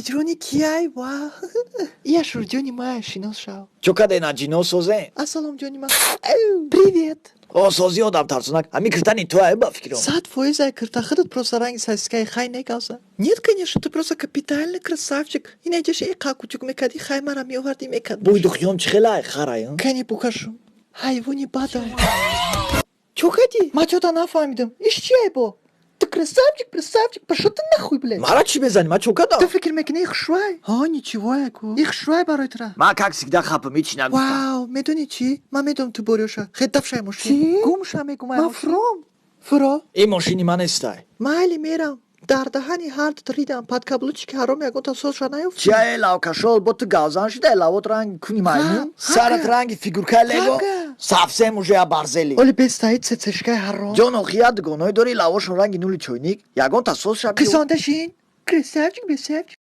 Ҳиҷрони кияй? Ва ия шурҷони мая, шинос шав. Чо каде, на ҷино созен? Ассалом, ҷони ман, привет. О, сози, одам тарсонак, ҳами киртани ту ай, ба фикрам. 100% ай кирта худат, просто ранги сосискаи хай негавза. Нет, конечно, ты просто капитальный красавчик. Инаҷаша иқа кучук мекарди, хай мара меоварди, мекард. Бӯи духиём чӣ хелай, харай? Кани, покажу. Ҳайвони бадай. Чо кардӣ? Ман чота нафаҳмидам. Иш чи ай бо? Ты красавчик, красавчик, пошел ты нахуй, блядь. Мара чӣ мезанӣ? Ман чо кардам? Ту фикр мекунӣ, хушрӯй? Ҳо, ничего яку. И хушрӯй барои тура. Ман, как всегда, хапам, ҳеч нагуфтам. Вау, медонӣ чӣ? Ман медонам, ту бориёша. Хе, дафшай мошин. Гум ша, мегумай. Ман фуром. Фуро. Ин мошини ман нестай. Майли, мерам. Дар даҳани ҳардут ридам. Подкаблучки ҳаром ягонта созша наёфт. Чия, лавкашол, бо ту гавзан шуда, лавот ранги куни маймун, сарат ранги фигуркаи лего, совсем уже оборзели. Оли бестаи цецешкаи ҳаром. Ҷон, охи, як дугоное дори, лавошон ранги нули чойник, ягонта соз ша. Қисонда шин. Красавчик, красавчик.